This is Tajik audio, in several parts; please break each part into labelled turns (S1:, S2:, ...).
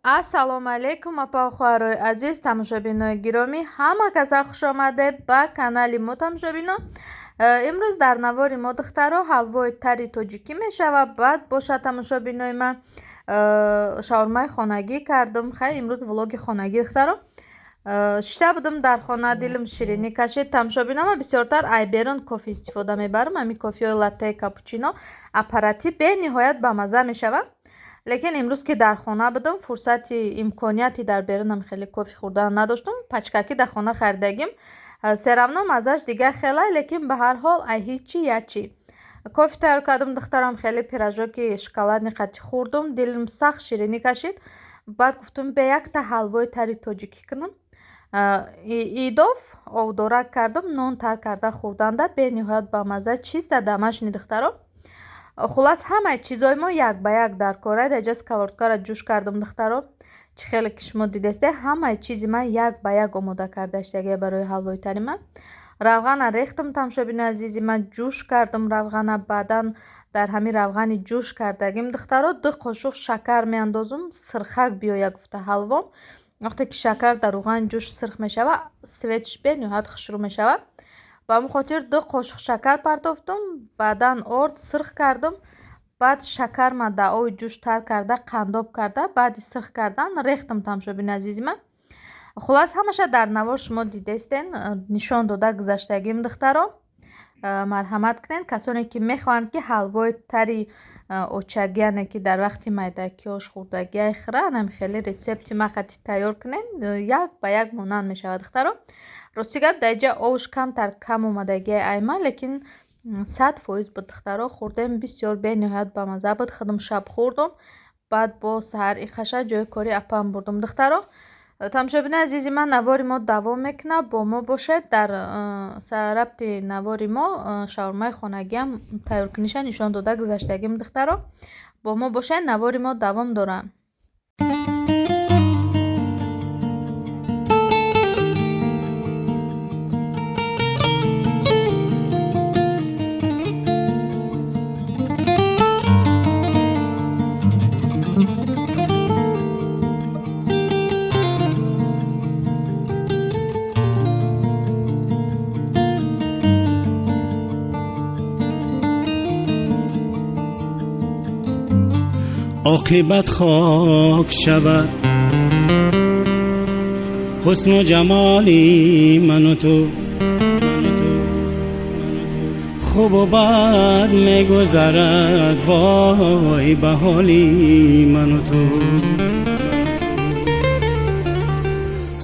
S1: Ассалому алайкум, апа хоҳарои азиз, тамошобинои гиромӣ, ҳама каса хушомадед ба канали мо. Тамошобино, имрӯз дар навори мо, духтаро, ҳалвои тари тоҷикӣ мешавад. Баъд бошад, тамошобинои ман, шаурмаи хонагӣ кардам. Хай, имрӯз влоги хонагӣ, духтаро. Шита будам дар хона, дилам ширинӣ кашид. Тамошобино, ман бисёртар ай берун кофе истифода мебарам. Ҳамин кофеҳои латте, капучино аппаратӣ бениҳоят бамазза мешавад. Лекин имрӯз ки дар хона будам, фурсати имконияти дар берунам хеле кофе хӯрдан надоштам. Пачкакӣ дар хона харидагим. Всё равно маззаш дигар хела, лекин ба ҳар ҳол ай ҳичи ячи. Кофе тайёр кардам, духтарам, хеле пирожоки шоколадный қати хӯрдум, дилам сахт ширинӣ кашид. Баъд гуфтум, бе якта ҳалвои тари тоҷикӣ кунам. Идов овдорак кардам, нон тар карда хӯрданда бениҳоят бамазза, чиста дамашни, духтаро. Хулас, ҳамаи чизои мо як ба як дар кора. Даҷа сковородкаро ҷӯш кардам, духтаро. Чӣ хеле ки шумо дидесте, ҳамаи чизи ман як ба як омода карда иштагия барои ҳалвои тари ман. Равғана рехтам, тамошобинои азизи ман, ҷӯш кардам равғана. Баъдан дар ҳамин равғани ҷӯш кардагим, духтаро, 2 қошуқ шакар меандозум, сирхак биёя гуфта ҳалвом. Вақте ки шакар дар равғани ҷӯш сирх мешавад, цветш бениҳоят хушрӯ мешавад. Ба ҳамин хотир 2 қошуқ шакар партофтум, баъдан орд сирх кардам, баъд шакарма дар оби ҷӯш тар карда, қандоб карда, баъди сирх кардан рехтам, тамошобинои азизи ман. Хулас, ҳамаша дар навор шумо дидестен, нишон дода гузаштагим, духтаро. Марҳамат кунед, касоне ки мехоҳанд, ки ҳалвои тари очагӣ, яъне ки дар вақти майдакиёш хӯрдагиай хӯранд, ҳамин хеле рецепти ма қати тайёр кунед, як ба як монанд мешавад, духтаро. Рости гап, дар инҷа овш камтар кам омадагиай ай ман, лекин 100% буд, духтаро. Хӯрдем, бисёр бениҳоят бамазза буд. Худам шаб хӯрдум, баъд бо саҳар иқаша ҷои кори апам бурдум, духтаро. Тамошобинои азизи ман, навори мо давом мекунад, бо мо бошед. Дар рабти навори мо шаурмаи хонагиам тайёркуниша нишон дода гузаштагим, духтаро. Бо мо бошед, навори мо давом дорад.
S2: Оқибат хок шавад ҳусну ҷамоли ману ту, хубу бад мегузарад, вой ба ҳоли ману ту.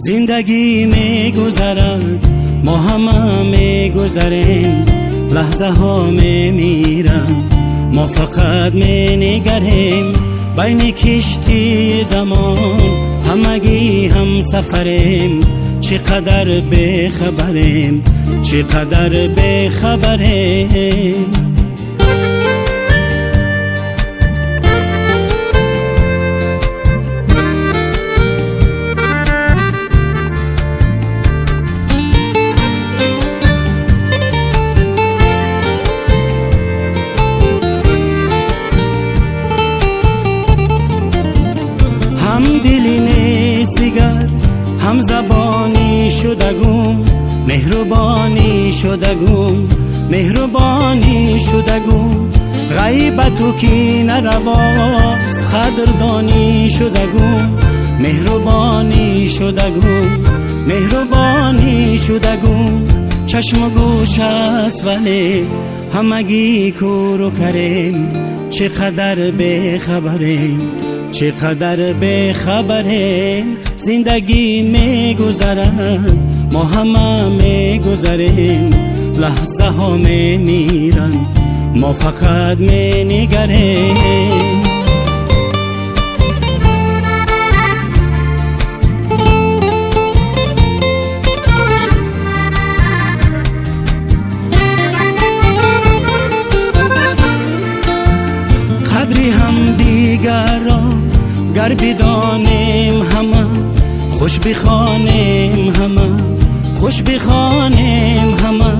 S2: Зиндагӣ мегузарад, мо ҳама мегузарем, лаҳзаҳо мемиранд, мо фақат менигарем. Байни киштии замон ҳамагӣ ҳамсафарем, чӣ қадар бехабарем, чӣ қадар бехабарем. Ҳам дилӣ нест дигар, ҳам забонӣ шудагум, меҳрубонӣ шудагум, меҳрубонӣ шудагум. Ғайбату ки наравост, қадрдонӣ шудагум, меҳрубонӣ шудагум, меҳрубонӣ шудагум. Чашму гӯш аст, вале ҳамагӣ кӯру карем, чӣ қадар бехабарем, чӣ қадар бехабарем. Зиндагӣ мегузарад, мо ҳама мегузарем, лаҳзаҳо мемиранд, мо фақат менигарем. Қадри ҳамдигарро гар бидонем ҳама, хуш бихонем ҳама, хуш бихонем ҳама.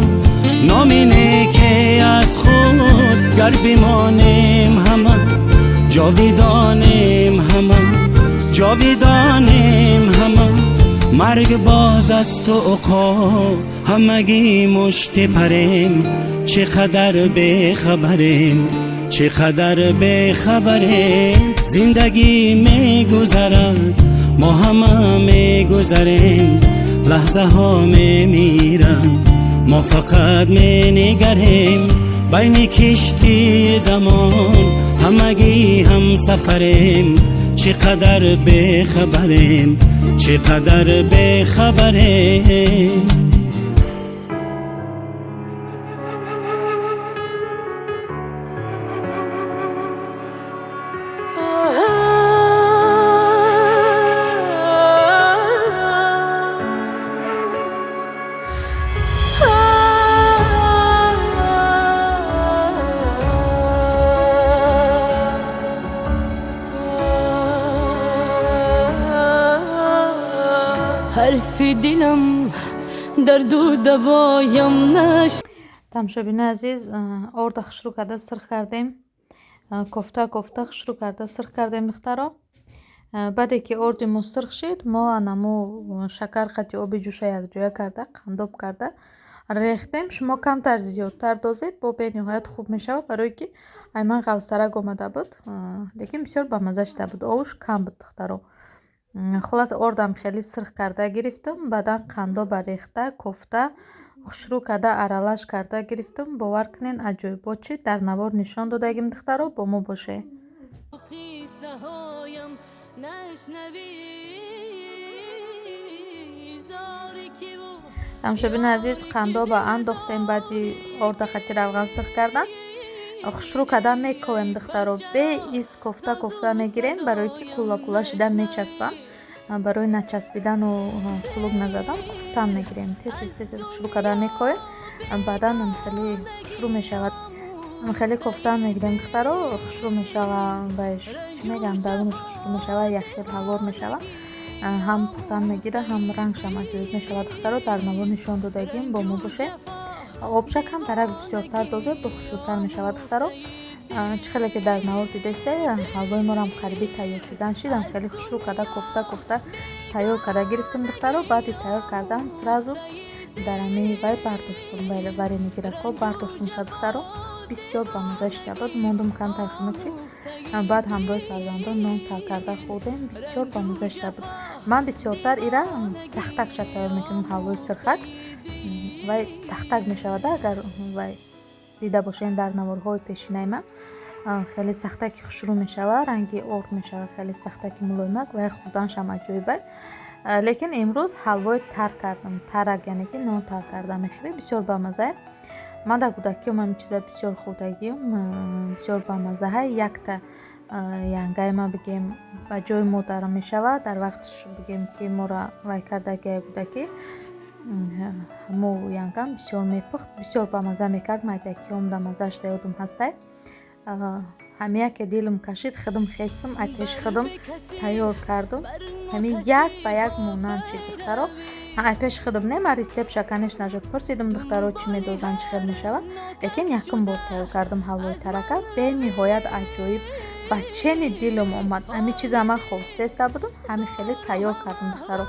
S2: Номи неке аз худ гар бимонем ҳама, ҷовидонем ҳама. Ҷовидонем ҳама, марг боз аст ту уқоб, ҳамагӣ мушти парем, чӣ қадар бехабарем, чӣ қадар бехабарем. Зиндагӣ мегузарад, мо ҳама мегузарем, лаҳзаҳо мемиранд, мо фақат менигарем. Байни киштии замон ҳамагӣ ҳамсафарем, чӣ қадар бехабарем, чӣ қадар бехабарем.
S3: Ҳарфи дилам дарду давоям наш.
S1: Тамошобинои азиз, орда хушрӯ карда сирх кардем, кофта кофта хушрӯ карда сирх кардем, духтаро. Баъде ки орди мо сирх шид, мо анаму шакар қати оби ҷӯша якҷоя карда, қандоб карда рехтем. Шумо камтар зиёдтар дозед, бо бениҳоят хуб мешавад, барое ки айман ғафзтарак омада буд, лекин бисёр бамазза шуда буд, овуш кам буд, духтаро. Хулас, ордам хеле сирх карда гирифтам, баъдан қандоба рехта, кофта хушрӯ карда аралаш карда гирифтам. Бовар кунед, аҷоибот шид. Дар навор нишон додагим, духтаро, бо мо бошед.
S3: Қиссаҳоям нашнавӣ, зори киву.
S1: Тамошобини азиз, қандоба андохтем баъди орда қати равған сирх кардан. Хушрӯ карда мековем, духтаро, беиз кофта кофта мегирем, барое ки кулла кулла шида мечаспанд. Барои начаспидану кулуб назадан кофтан мегирем, тез тез тез хушрӯ карда мековем. Баъдан хеле хушрӯ мешавад, хеле кофтан мегирем, духтаро, хушрӯ мешава, баиш чӣ мегӯям, дарунаш хушрӯ мешава, яхел ҳавор мешава, ҳам пухтан мегира, ҳам рангшам аҷоиб мешавад, духтаро. Дар навор нишон додагим, бо мо бошед. Обша камтарак бисёртар дозед, бо хушрӯтар мешавад, духтаро. Чӣ хеле ки дар навор дидесте, ҳалвои морам қариби тайёр шудан шид. Хеле хушрӯ карда кофта кофта тайёр карда гирифтем, духтаро. Баъди тайёр кардан сразу дар ами вай бардоштум, варенигирако бардоштум ша, духтаро. Бисёр бамазза шида буд. Мондум, камтар хунук шид, баъд ҳамроҳи фарзандон нон тар карда хӯрдем. Бисёр бамазза шида буд. Ман бисёртар ира сахтакша тайёр мекунам, ҳалвои сирхак, вай сахтак мешавад. Агар вай дида бошед дар наворҳои пешинаи ман, хеле сахтаки хушрӯ мешавад, ранги орд мешавад, хеле сахтаки мулоимак, вай хӯрданашам аҷоибай. Лекин имрӯз ҳалвои тар кардам, тарак, яъне ки нон тар карда мехӯрем, бисёр бамаззае. Ман дар кӯдакиам ҳамин чиза бисёр хӯрдагиам, бисёр бамаззаҳай. Якта янгаи ман, бигем, ба ҷои модарам мешавад, дар вақтш, бигем, ки моро вай кардагиай кӯдакӣ, ҳамо янгам бисёр мепухт, бисёр бамазза мекард. Майдакиём да маззааш да ёдум ҳастай. Ҳамия ки дилам кашид, худам хестам, ай пеши худам тайёр кардум, ҳамин як ба як монанд шид, духтаро. Ай пеши худам не, ман рецептша, конечно же, пурсидам, духтаро, чӣ медозанд, чӣ хел мешавад, лекин якум бор тайёр кардам ҳалвои тарака. Бениҳоят аҷоиб, ба чени дилам омад. Ҳамин чиза ман хостеста будам, ҳамин хеле тайёр кардам, духтаро.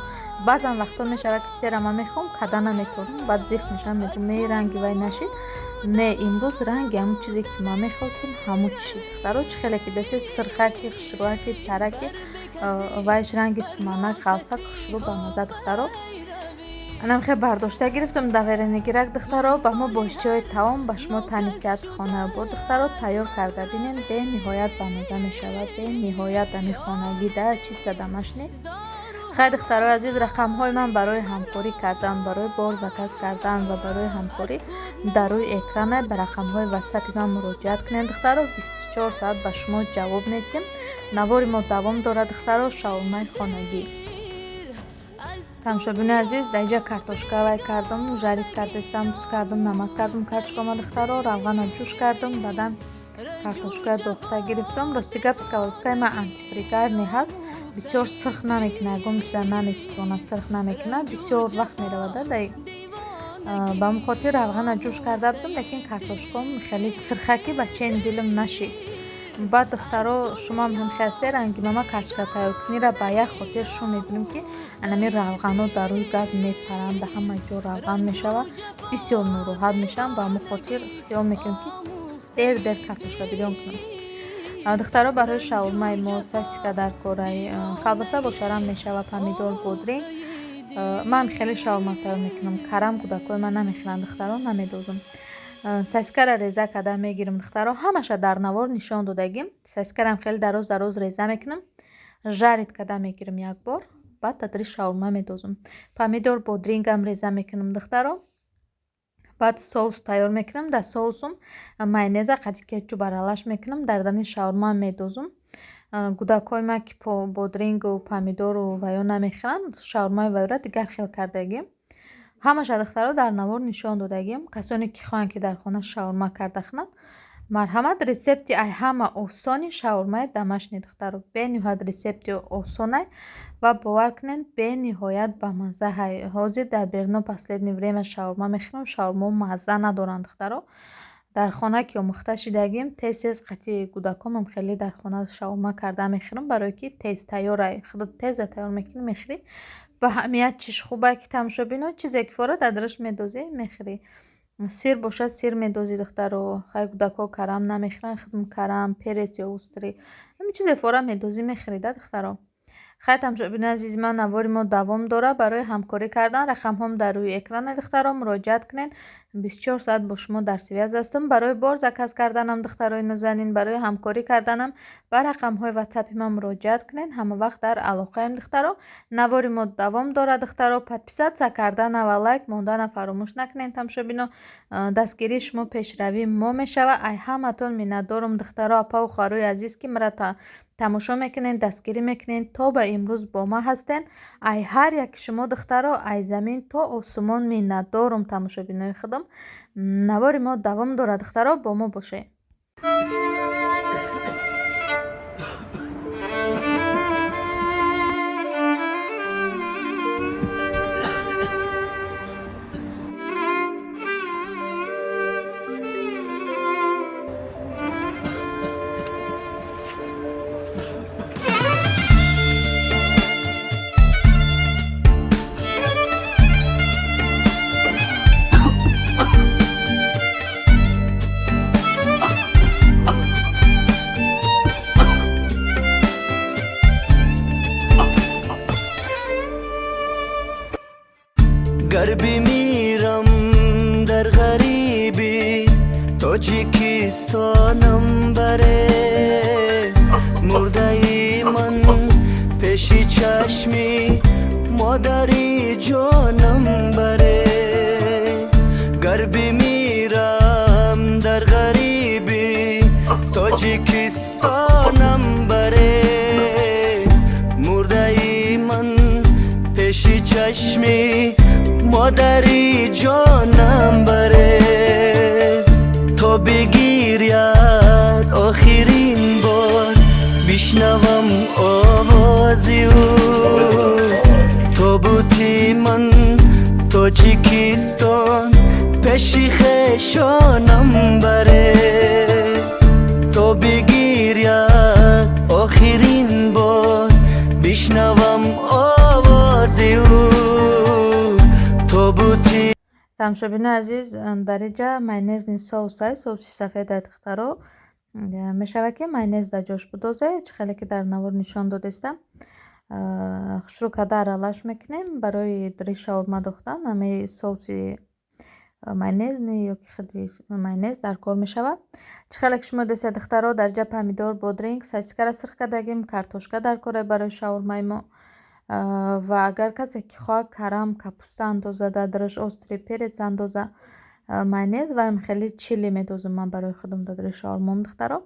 S1: Баъзан вақтҳо мешавад, ки чизеро ман мехоҳам, када наметавонам, баъд зиқ мешавам, мегӯям, не, ранги вай нашид. Не, имрӯз ранги ҳамун чизе ки ман мехостам, ҳамун шид, духтаро. Чӣ хеле ки десед, сирхаки хушрӯаки тараки, вайш ранги суманак, ғафсак, хушрӯ, бамазза, духтаро. Анам хел бардошта гирифтам да варенигирак, духтаро. Ба мо бо иштиҳои таом, ба шумо тани сиҳату хонаобод, духтаро. Тайёр карда бинем, бениҳоят бамазза мешавад, бениҳоят, ами хонагӣ да, чисто домашний. Хай, духтарои азиз, рақамҳои ман барои ҳамкорӣ кардан, барои бор заказ кардан ва барои ҳамкорӣ дар рӯи экрана. Ба рақамҳои ватсапи ман муроҷиат кунед, духтаро, 24 соат ба шумо ҷавоб медиҳем. Навори мо давом дорад, духтаро, шаурмаи хонагӣ. Тамошобинои азиз, дар инҷа картошка вай кардам, жарить кардастам, туз кардам, намак кардам картошкама, духтаро. Равғана ҷӯш кардам, баъдан картошка дохта гирифтам. Рости гап, сковородкаи ман антипригарный ҳаст, бисёр сирх намекунад, ягон чиза намесӯзона, сирх намекунад, бисёр вақт меравада. Ба ҳамин хотир равғана ҷӯш карда будам, лекин картошкам хеле сирхаки ба чен дилам нашид. Баъд, духтаро, шумоам ҳамхел ҳастед, ранги мама картошка тайёркуниро ба як хотир шу мебинем, ки анами равғанҳо дар рӯи газ мепаранд, дар ҳама ҷо равған мешавад, бисёр нороҳат мешавам. Ба ҳамон хотир хиёл мекунем, ки дер дер картошка бирён кунам. Духтаро, барои шаурмаи мо сосиска дар кораи, колбаса бошарам мешава, помидор, бодринг. Ман хеле шаурма тайёр мекунам, карам кӯдакҳои ман намехӯранд, духтаро, намедозам. Сосискаро реза карда мегирам, духтаро, ҳамаша дар навор нишон додагим. Сосискарам хеле дароз дароз реза мекунам, жарить карда мегирам як бор, баъд тадри шаурма медозам. Помидор, бодрингам реза мекунам, духтаро, баъд соус тайёр мекунам. Дар соусум майонеза қади кетчуп аралаш мекунам, дар дани шаурма медозам. Кӯдакҳои ман ки бодрингу помидору ваё намехӯранд, шаурмаи ваёра дигар хел кардагим. Ҳамаша, духтаро, дар навор нишон додагим. Касоне ки хоҳанд, ки дар хона шаурма карда хӯранд, марҳамат. Рецепти ай ҳама осони шаурмаи домашний, духтаро, бениҳоят рецепти осонай ва бовар кунед, бениҳоят бамаззаҳай. Ҳозир дар беруно последнее время шаурма мехӯрам, шаурмо мазза надоранд, духтаро. Дар хона ки омӯхта шидагим, тез тез қати кӯдаконам хеле дар хона шаурма карда мехӯрам, барое ки тез тайёрай, худат теза тайёр мекунӣ, мехӯрӣ. Ба ҳамият чиш хубае, ки тамошобино, чизе ки фора дар дараш медозӣ, мехӯрӣ. Сыр бошад, сыр медозӣ, духтаро. Хай, кӯдакҳо карам намехӯранд, худм карам, перец ё острый, ҳамин чизе фора медозӣ, мехӯрӣ да, духтаро. Хай, тамошобинои азизи ман, навори мо давом дорад. Барои ҳамкорӣ кардан рақамҳом дар рӯи экране, духтаро, муроҷиат кунед. 24 соат бо шумо дар связь ҳастам. Барои бор заказ карданам, духтарои нозанин, барои ҳамкорӣ карданам ба рақамҳои ватсапи ман муроҷиат кунед. Ҳама вақт дар алоқаем, духтаро. Навори мо давом дорад, духтаро. Подписаться кардана ва лайк мондана фаромӯш накунед, тамошобино. Дастгирии шумо пешравии мо мешавад. Ай ҳаматон миннатдорум, духтаро, апаву хоҳарои азиз, ки маро тамошо мекунед, дастгирӣ мекунед, то ба имрӯз бо ман ҳастед. Ай ҳар яки шумо, духтаро, ай замин то осумон миннатдорум, тамошобинои худам. Навори мо давом дорад, духтаро, бо мо бошед.
S2: Гар бимирам дар ғарибӣ, Тоҷикистонам баре, мурдаи ман пеши чашми модари ҷонам баре. Гар бимирам дар ғарибӣ, Тоҷикистонам баре, мурдаи ман пеши чашми модари ҷонам баре, то бигиряд охирин бор, бишнавам овози ӯ. Тобути ман Тоҷикистон пеши хешонам баре, то бигиряд охирин бор, бишнавам овози ӯ. Тобути
S1: Тамошобинои азиз, дар инҷа майонезный соус ай, соуси сафед ай, духтаро. Мешавад, ки майонез дар ҷош будозе, чӣ хеле ки дар навор нишон додестам. Хушрӯ карда аралаш мекунем. Барои дри шаурма дохтан ҳамаи соуси майонезный ё ки худи майонез дар кор мешавад. Чӣ хеле ки шумо дестед, духтаро, дар ҷа помидор, бодринг, сосискаро сирх кардагим, картошка дар кор барои шаурмаи мо. Ва агар касе ки хоҳад, карам, капуста андоза, дар дараш острый перец андоза, майонез ва хеле чили медозам ман барои худам дар дари шаурмом, духтаро.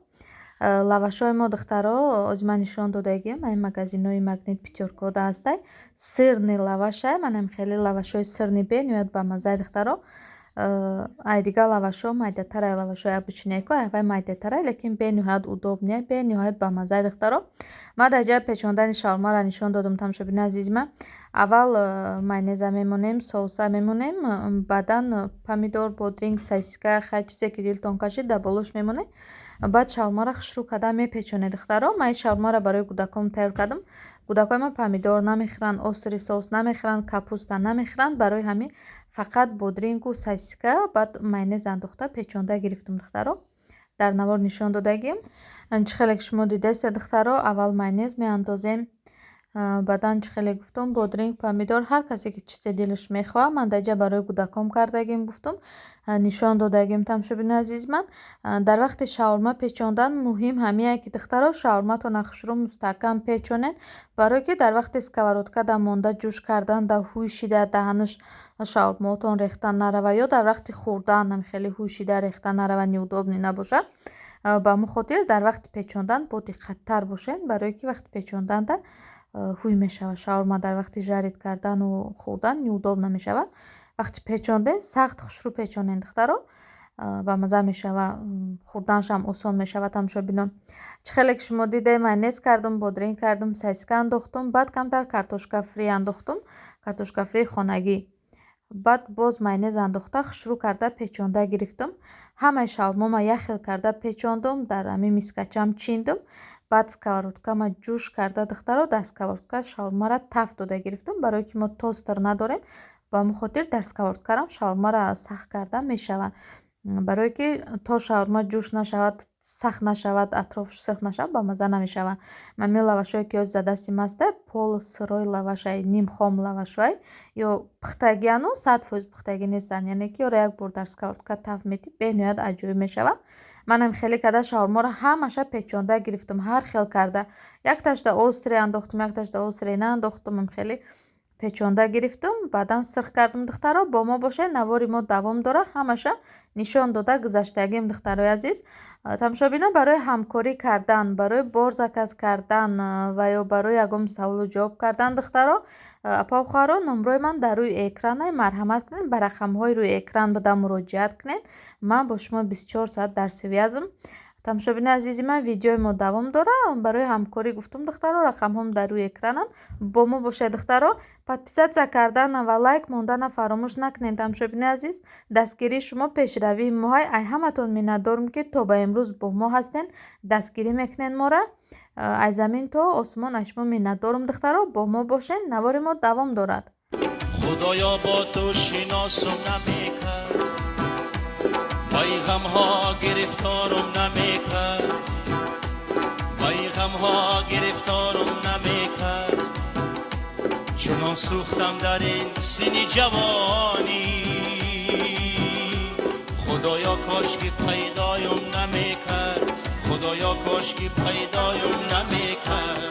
S1: Лавашҳои мо, духтаро, ози ман нишон додагим, ин магазинҳои Магнит, Пятёркода ҳастай, сырный лавашай. Манам хеле лавашҳои сырный бениҳоят бамаззаи, духтаро. Ай дигар лавашҳо майдатарай, лавашҳои обычный ко айвай майдатарай, лекин бениҳоят удобный, бениҳоят бамаззаи, духтаро. Ман дар ҷои печондани шаурмаро нишон додам, тамошобинои азизи ман. Аввал майонеза мемонем, соуса мемонем, баъдан помидор, бодринг, сосиска, хай, чизе ки дилтон кашид, дар болош мемонем. Баъд шаурмаро хушрӯ карда мепечонед, духтаро. Ман ин шаурмаро барои кӯдаком тайёр кардам. Кӯдакои ман помидор намехӯранд, острый соус намехӯранд, капуста намехӯранд. Барои ҳамин фақат бодрингу сосиска, баъд майонез андохта печонда гирифтам, духтаро. Дар навор нишон додагим. Чӣ хеле ки шумо дидастед, духтаро, аввал майонез меандозем, баъдан чӣ хеле гуфтум, бодринг, помидор, ҳар касе ки чизе дилаш мехоҳад. Ман даҷа барои кӯдаком кардагим, гуфтум, нишон додагим, тамошобини азизи ман. Дар вақти шаурма печондан муҳим ҳамие ки, духтаро, шаурматона хушрӯ мустаҳкам печонед, барое ки дар вақти сковородкада монда ҷӯш кардан да ҳуй шида даҳанаш шаурмаотон рехта нарава, ё дар вақти хӯрдан ҳам хеле ҳуй шида рехта нарава, неудобный набошад. Ба ҳамон хотир дар вақти печондан бодиққаттар бошед, барое ки вақти печонданда ҳуй мешавад шаурма, дар вақти жарить кардану хӯрдан неудобно мешавад. Вақти печонден сахт хушрӯ печонед, духтаро, ба мазза мешава, хӯрданашам осон мешавад, тамошобинон. Чӣ хеле ки шумо дидед, майонез кардум, бодринг кардум, сосиска андохтум, баъд камтар картошка фри андохтум, картошка фри хонагӣ. Баъд боз майонез андохта хушрӯ карда печонда гирифтум. Ҳамаи шаурмома як хел карда печондум, дар ҳамин мискачам чиндум. Баъд сковородкама ҷӯш карда, духтаро, дар сковородка шаурмаро таф дода гирифтум, барое ки мо тостер надорем. Ба ҳамон хотир дар сковородкарам шаурмаро сахт карда мешавад. Барое ки то шаурма ҷӯш нашавад, сахт нашавад, атрофш сирх нашавад, ба мазза намешавад. Ҳамин лавашое ки ҳозир дар дасти ман аста, полусырой лавашай, нимхом лавашҳоай, ё пухтагиану 100% пухтагӣ нестанд, яъне ки ёро як бор дар сковородка таф метӣ, бениҳоят аҷоиб мешавад. Манам хеле карда шаурмаро ҳамаша печонда гирифтум, ҳар хел карда. Якташда острый андохтум, якташда острый наандохтум, хеле печонда гирифтум, баъдан сирх кардум, духтаро. Бо мо бошед, навори мо давом дорад, ҳамаша нишон дода гузаштагим, духтарои азиз. Тамошобинон, барои ҳамкорӣ кардан, барои бор заказ кардан ва ё барои ягон саволу ҷавоб кардан, духтаро, апау хоҳаро, номрои ман дар рӯи экранай, марҳамат кунед, ба рақамҳои рӯи экран буда муроҷиат кунед. Ман бо шумо 24 соат дар связьм. Тамошобини азизи ман, видеои мо давом дорад. Барои ҳамкорӣ гуфтум, духтаро, рақамҳом дар рӯи экрананд. Бо мо бошед, духтаро. Подписаться кардана ва лайк мондана фаромӯш накунед, тамошобини азиз. Дастгирии шумо пешравии моҳай. Ай ҳаматон миннатдорам, ки то ба имрӯз бо мо ҳастен, дастгирӣ мекунед мора. Аз замин то осмон аз шумо миннатдорам, духтаро. Бо мо бошед, навори мо давом дорад.
S4: Худоё, бо ту шиносум намекард, ба ин ғамҳо гирифторум намекард, ба ин ғамҳо гирифторум намекард. Чунон сӯхтам дар ин синни ҷавонӣ, Худоё, кошки пайдоюм намекард, Худоё, кошки пайдоюм намекард.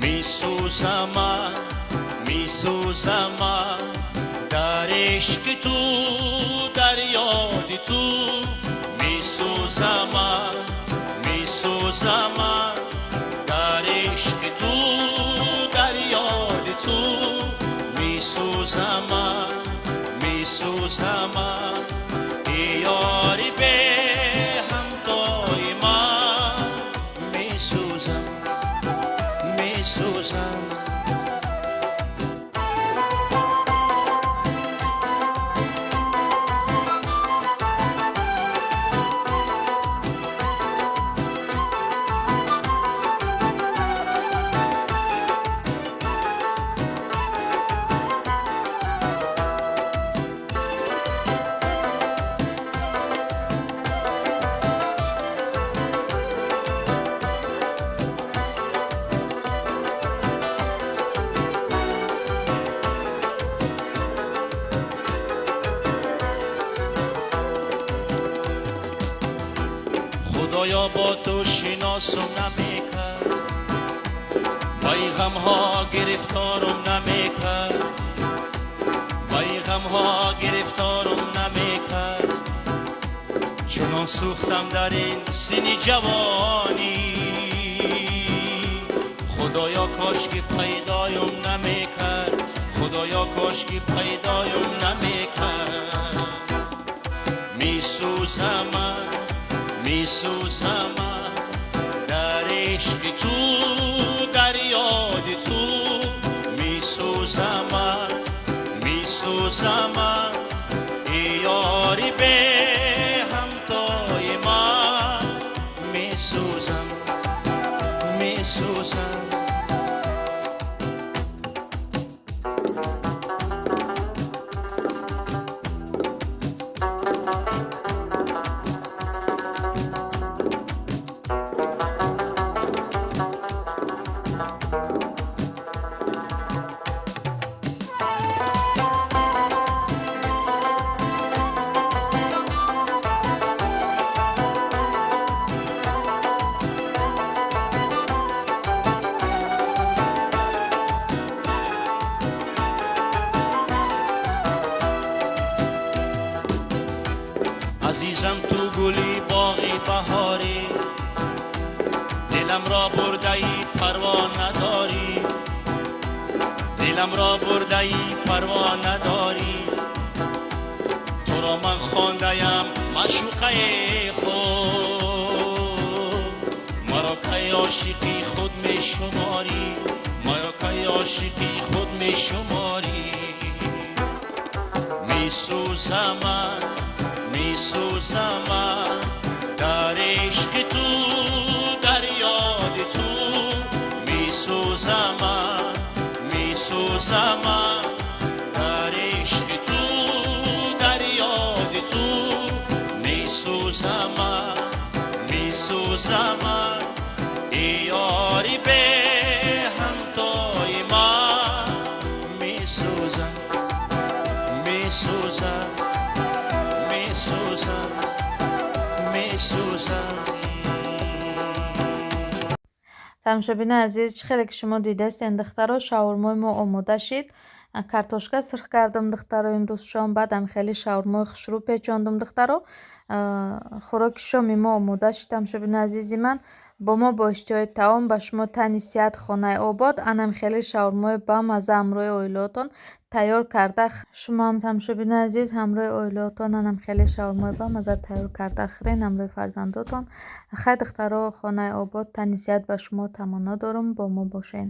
S4: Месӯзама, месӯзама дар ишқи ту, дар ёди ту. Месӯзама, месӯзама дар ишқи ту, дар ёди ту. Месӯзама, месӯзама, эй ёри беҳамтои ман. Месӯзам, месӯзам. Худоё, бо ту шиносум намекард, ба ин ғамҳо гирифторум намекард, ба ин ғамҳо гирифторум намекард. Чунон сӯхтам дар ин синни ҷавонӣ, Худоё, кошки пайдоюм намекард, Худоё, кошки пайдоюм намекард. Месӯзам, месӯзам дар ишқи ту, дар ёди ту. Месӯзам, месӯзам, эй ёри беҳамтои ман. Месӯзам, месӯзам. Азизам, ту гули боғи баҳорӣ, дилам ро бурдаӣ, парво надорӣ. Дилам ро бурдаӣ, парво надорӣ. Туро ман хондаям маъшуқаи худ. Маро кай ошиқи худ мешуморӣ? Маро кай ошиқи худ мешуморӣ? Месӯзам, месӯзам дар ишқи ту, дар ёди ту. Месӯзам, месӯзам дар ишқи ту, дар ёди ту. Месӯзам, месӯзам, эй ёри беҳамтои ман. Месӯзам, месӯзам, месӯзам, месӯзам.
S1: Тамошобинои азиз, чӣ хеле ки шумо дидастен, духтаро, шаурмои мо омода шид. Картошка сирх кардам, духтаро, имрӯз шом. Баъдам хеле шаурмои хушрӯ печондум, духтаро. Хӯроки шоми мо омода шид, тамошобинои азизи ман. Бо мо бо иштиҳои таом, ба шумо тани сиҳат, хонаи обод. Анам хеле шаурмои бамаза ҳамроҳи оилаотон тайёр карда. Шумо ҳам, тамошобинои азиз, ҳамроҳи оилаотон анам хеле шаурмои бамаза тайёр карда хӯрен ҳамроҳи фарзандотон. Хай, духтаро, хонаи обод, тани сиҳат ба шумо таманно дорум. Бо мо бошен.